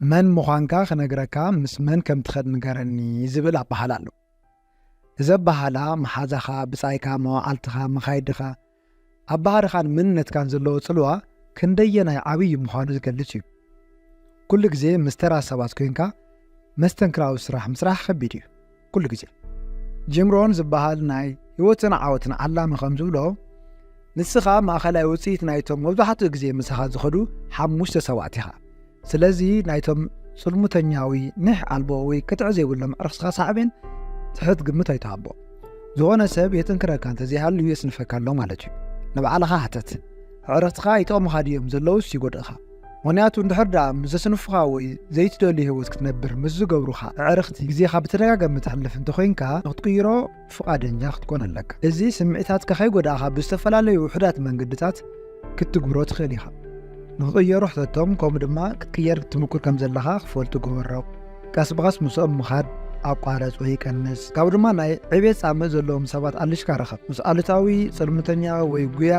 መን ምዃንካ ክነግረካ፣ ምስ መን ከም ትኸድ ንገረኒ ዝብል ኣበሃህላ ኣሎ። እዚ ኣበሃህላ መሓዛኻ፣ ብጻይካ፣ መዋዕልትኻ፣ መኻይድኻ፣ ኣበሃህላኻን መንነትካን ዘለዎ ጽልዋ ክንደየናይ ዓብዪ ምዃኑ ዝገልጽ እዩ። ኩሉ ግዜ ምስ ተራ ሰባት ኮይንካ መስተንክራዊ ስራሕ ምስራሕ ከቢድ እዩ። ኩሉ ግዜ። ጂም ሮን ዝበሃል ናይ ህይወትን ዓወትን ዓላሚ ከም ዝብሎ፣ ንስኻ ማእኸላይ ውጽኢት ናይቶም መብዛሕትኡ ግዜ ምሳኻ ዝኸዱ ሓሙሽተ ሰባት ኢኻ። ስለዚ ናይቶም ጽልሙተኛዊ፣ ኒሕ ኣልቦ ወይ ክትዕ ዘይብሎም ዕርፍትኻ ሳዕቤን ትሑት ግምት ኣይትሃቦ። ዝኾነ ሰብ የጥንክረካ እንተዘይሃልዩ የስንፈካ ኣሎ ማለት እዩ። ንባዕልኻ ሕተት። ኣዕርኽትኻ ይጠቕሙኻ ድዮም ዘለውስ ይጎድእኻ? ምኽንያቱ እንድሕር ደኣ ምስ ዘስንፉኻ ወይ ዘይትደልዮ ህይወት ክትነብር ምስ ዝገብሩኻ ኣዕርኽቲ ግዜኻ ብተደጋጋሚ ተሕልፍ እንተኾይንካ፣ ንክትቅይሮ ፍቓደኛ ክትኮን ኣለካ። እዚ ስምዒታትካ ከይጎዳእኻ ብዝተፈላለዩ ውሑዳት መንገድታት ክትግብሮ ትኽእል ኢኻ። ንክቕየሩ ሕተቶም፣ ከምኡ ድማ ክትቅየር ትምኩር ከም ዘለኻ ክፈልጡ ግበሮም። ቀስ ብቐስ ምስኦም ምኻድ ኣቋረጽ ወይ ቀንስ። ካብኡ ድማ ናይ ዕቤት ጻምእ ዘለዎም ሰባት ኣልሽካ ርኸብ። ምስ ኣሉታዊ፣ ጽልምተኛ ወይ ጉያ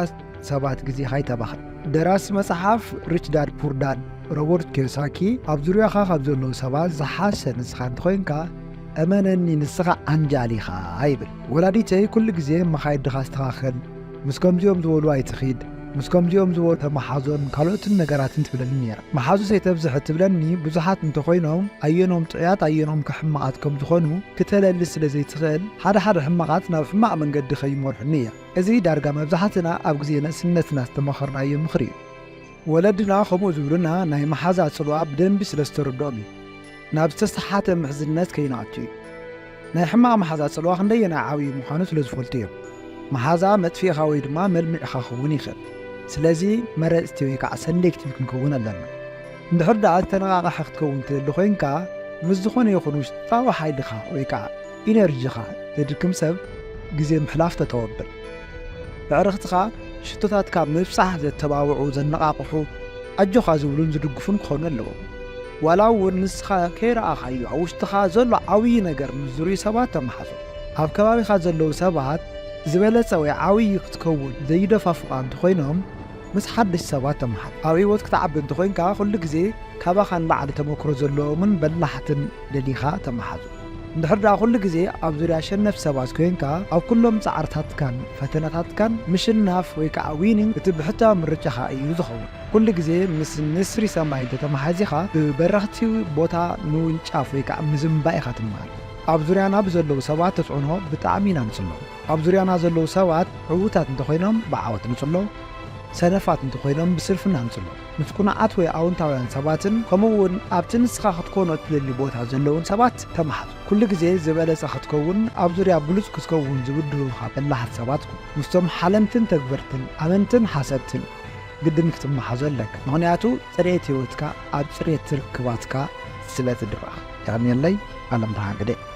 ሰባት ግዜኻ ኣይተባኽን። ደራሲ መጽሓፍ ሪች ዳድ ፑር ዳድ ሮበርት ኪዮሳኪ፣ ኣብ ዙርያኻ ካብ ዘለዉ ሰባት ዝሓሸ ንስኻ እንተኾይንካ፣ እመነኒ ንስኻ ዓንጃል ኢኻ ይብል። ወላዲተይ ኩሉ ግዜ መኻይድኻ ኣስተኻኽል፣ ምስ ከምዚኦም ዝበሉ ኣይትኺድ፣ ምስ ከምዚኦም ዝበሉ ተመሓዞን ካልኦትን ነገራትን ትብለኒ ነይራ። መሓዙት ኣይተብዝሕ እትብለኒ ብዙሓት እንተኾይኖም፣ ኣየኖም ጥዑያት ኣየኖም ከ ሕማቓት ከም ዝኾኑ ክተለሊ ስለ ዘይትኽእል፣ ሓደ ሓደ ሕማቓት ናብ ሕማቕ መንገዲ ከይመርሑኒ እያ። እዚ ዳርጋ መብዛሕትና ኣብ ግዜ ንእስነትና ዝተመኸርናዮ ምኽሪ እዩ። ወለድና ከምኡ ዝብሉና ናይ መሓዛ ጽልዋ ብደንቢ ስለ ዝተረድኦም እዩ። ናብ ዝተሰሓተ ምሕዝነት ከይንኣቱ እዩ። ናይ ሕማቕ መሓዛ ጽልዋ ክንደየናይ ዓብዪ ምዃኑ ስለ ዝፈልጡ እዮም። መሓዛ መጥፊእኻ ወይ ድማ መልሚዕኻ ክኸውን ይኽእል። ስለዚ መረጽቲ ወይ ከዓ ሰሌክቲቭ ክንከውን ኣለና። እንድሕር ደኣ ዝተነቓቕሐ ክትከውን ትደሊ ኮይንካ፣ ምስ ዝኾነ ይኹን ውሽጣዊ ሓይልኻ ወይ ከዓ ኢነርጂኻ ዘድክም ሰብ ግዜ ምሕላፍ ተተወብል። ኣዕርኽትኻ ሽቶታትካ ምብጻሕ ዘተባብዑ፣ ዘነቓቕሑ፣ ኣጆኻ ዝብሉን ዝድግፉን ክኾኑ ኣለዎም። ዋላ እውን ንስኻ ከይረኣኻዮ ኣብ ውሽጥኻ ዘሎ ዓብዪ ነገር ምስ ዝርእዩ ሰባት ተመሓዞ። ኣብ ከባቢኻ ዘለዉ ሰባት ዝበለጸ ወይ ዓብዪ ክትከውን ዘይደፋፍቓ እንተኾይኖም፣ ምስ ሓደሽቲ ሰባት ተመሓዞ። ኣብ ህይወት ክትዓቢ እንተኾይንካ፣ ኩሉ ግዜ ካባኻ ንላዕሊ ተመክሮ ዘለዎምን በላሕትን ደሊኻ ተመሓዞ። እንድሕር ደኣ ኩሉ ግዜ ኣብ ዙርያ ሸነፍ ሰባት ኮይንካ፣ ኣብ ኩሎም ጻዕርታትካን ፈተነታትካን ምሽናፍ ወይ ከዓ ዊኒንግ እቲ ብሕታዊ ምርጫኻ እዩ ዝኸውን። ኩሉ ግዜ ምስ ንስሪ ሰማይ እንተተመሓዚኻ፣ ብበረኽቲ ቦታ ምውንጫፍ ወይ ከዓ ምዝንባእ ኢኻ ትመሃር። ኣብ ዙርያና ብዘለዉ ሰባት ተጽዕኖ ብጣዕሚ ኢና ንጽሎ። ኣብ ዙርያና ዘለዉ ሰባት ዕዉታት እንተኾይኖም ብዓወት ንጽሎ፣ ሰነፋት እንተኾይኖም ብስንፍና ንጽሎ። ምስ ቅኑዓት ወይ ኣወንታውያን ሰባትን ከምኡ እውን ኣብቲ ንስኻ ክትኮኖ እትደሊ ቦታ ዘለዉን ሰባት ተመሓዝ። ኩሉ ግዜ ዝበለጸ ክትከውን፣ ኣብ ዙርያ ብሉጽ ክትከውን ዝብድሁኻ በላሕቲ ሰባት ኩን። ምስቶም ሓለምትን ተግበርትን፣ ኣመንትን ሓሰብትን ግድን ክትመሓዞ ኣለካ። ምኽንያቱ ጽሬት ህይወትካ ኣብ ጽሬት ርክባትካ ስለ ትድረኽ። የቐንየለይ። ዓለም ብርሃን ግደ።